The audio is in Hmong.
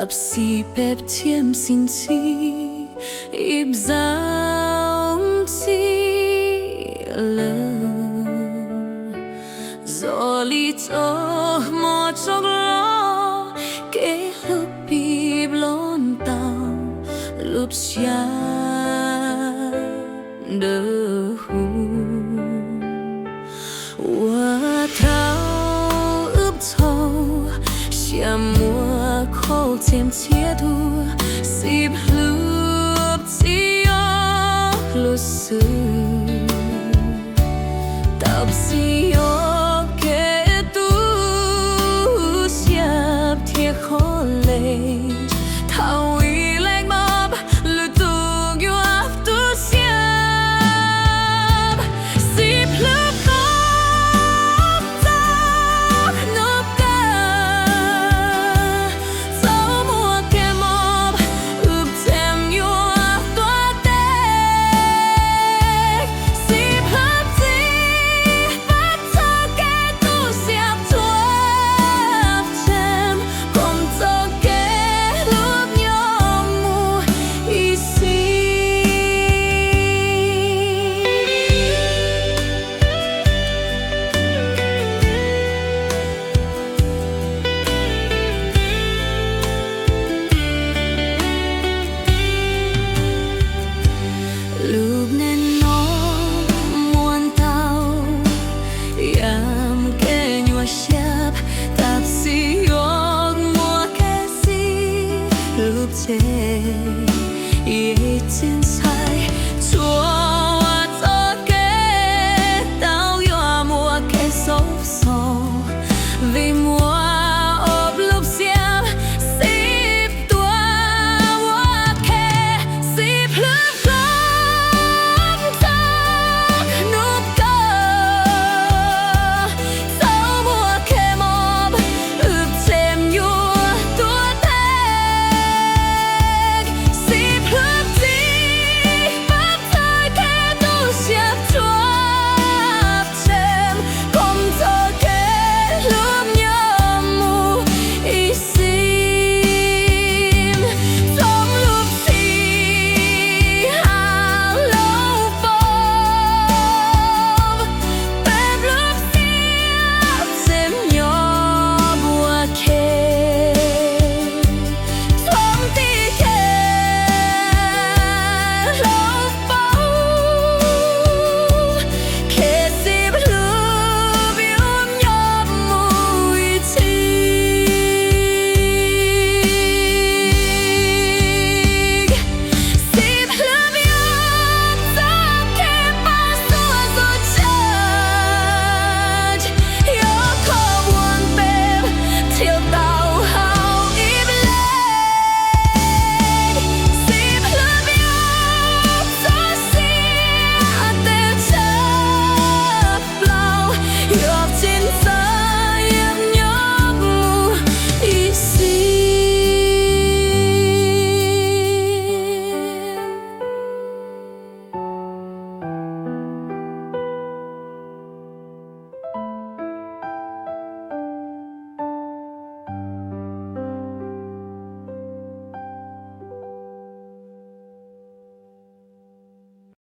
Tab sis peb thiaj xis ntxhi ib zaug ntxiv lawm, zoo li tsob hmo tso los, kev hlub pib los ntau lub sij hawm dawb huv. Ua rau wb txhaum, siab muaj khaum txhia txhia tus, xib hlub tsis yog hlub xwb. Tab sis